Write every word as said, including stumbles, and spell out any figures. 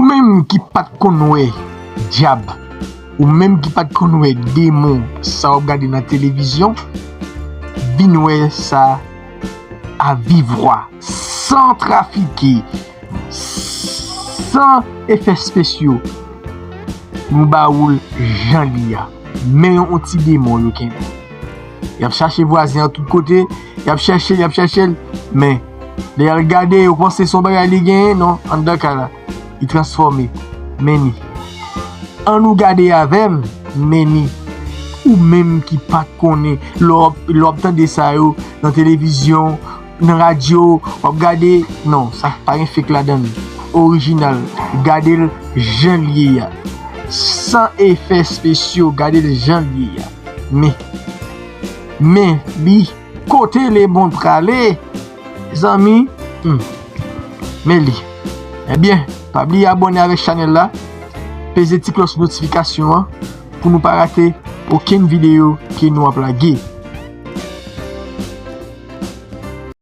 Menm ki pa t konn wè dyab, ou menm ki pa t konn wè demon sa w ap gade nan televizyon, vin wè sa avivwa, san trafike, san efè spesyo. Nou ba ou l jan li a. Men yon ti demon yo kenbe. Y ap chache vwazen an tout kote, y ap chèche l, y ap chèche l, men lè y al gade, yo panse se yon bagay li genyen, non, anndan kay la, li transfòme. Men ni. Ann nou gade avè m, men ni. Ou menm ki pa konnen, lè w ap, lè w ap tande sa yo nan televizyon, nan radyo, w ap gade, non, sa pa gen fake ladan l. Orijinal, gade l jan l ye a. San efè spesyo, gade l jan l ye a. Men, men li, kote lemond prale, zanmi, hmm, men li. Ebyen, pa bliye abòne avèk chanèl la, peze ti klòch notifikasyon an pou nou pa rate okenn videyo ke nou ap lage.